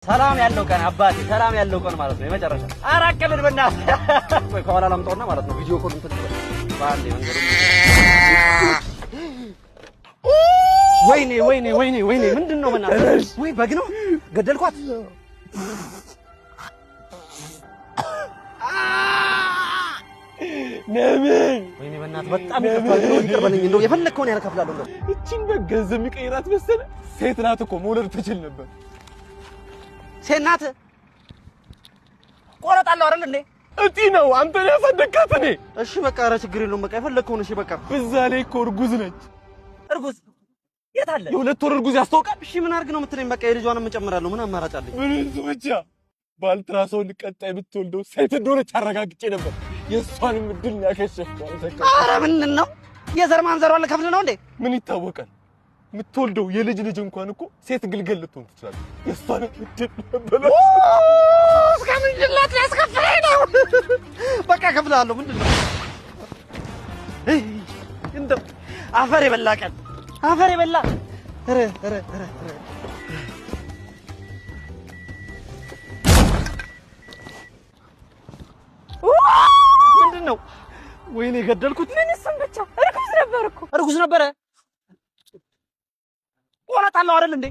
ሰላም ያለው ቀን አባቴ፣ ሰላም ያለው ቀን ማለት ነው። የመጨረሻ አራት ቀን በእናትህ። ወይ ከኋላ ላምጣውና ማለት ነው video call እንትን ትበል። በአንዴ መንገዱ። ወይኔ ወይኔ ወይኔ ወይኔ! ምንድን ነው በእናትህ? ወይ በግ ነው ገደልኳት። ለምን? ወይኔ በእናትህ በጣም ይቅርታ፣ ይቅር በለኝ። እንደው የፈለግከውን ያህል እከፍላለሁ። እንደው እቺን በግ ገንዘብ የሚቀይራት መሰለህ? ሴት ናት እኮ፣ መውለድ ትችል ነበር። ሴት ናት፣ ቆረጣለሁ አይደል እንዴ? እጢ ነው፣ አንተን ያሳደግካት እኔ። እሺ በቃ፣ ኧረ ችግር የለውም፣ በቃ የፈለግከውን፣ እሺ በቃ። በዛ ላይ እኮ እርጉዝ ነች። እርጉዝ የት አለ? የ2 ወር እርጉዝ ያስታውቃል። እሺ ምን አድርግ ነው የምትለኝ? በቃ የልጇንም እጨምራለሁ። ምን አማራጭ አለኝ? ምን እሱ ብቻ፣ በአልትራሳውንድ ቀጣይ ብትወልደው ሴት እንደሆነች አረጋግጬ ነበር። የእሷንም እድል ያከሸፍከው አንተ እኮ። ኧረ ምንድን ነው፣ የዘር ማንዘሯን ልከፍል ነው እንዴ? ምን ይታወቃል? የምትወልደው የልጅ ልጅ እንኳን እኮ ሴት ግልገል ልትሆን ትችላለች። የእሷንም እድል ነበረ። እስከ ምንድላት ሊያስከፍለኝ ነው? በቃ እከፍልሃለሁ። ምንድን ነው እንደው አፈር የበላ ቀን፣ አፈር የበላ፣ ኧረ ኧረ ኧረ ኧረ! ምንድን ነው? ወይኔ የገደልኩት። ምን እሱን ብቻ፣ እርጉዝ ነበር እኮ። እርጉዝ ነበረ። ቆረጣለሁ አይደል እንዴ?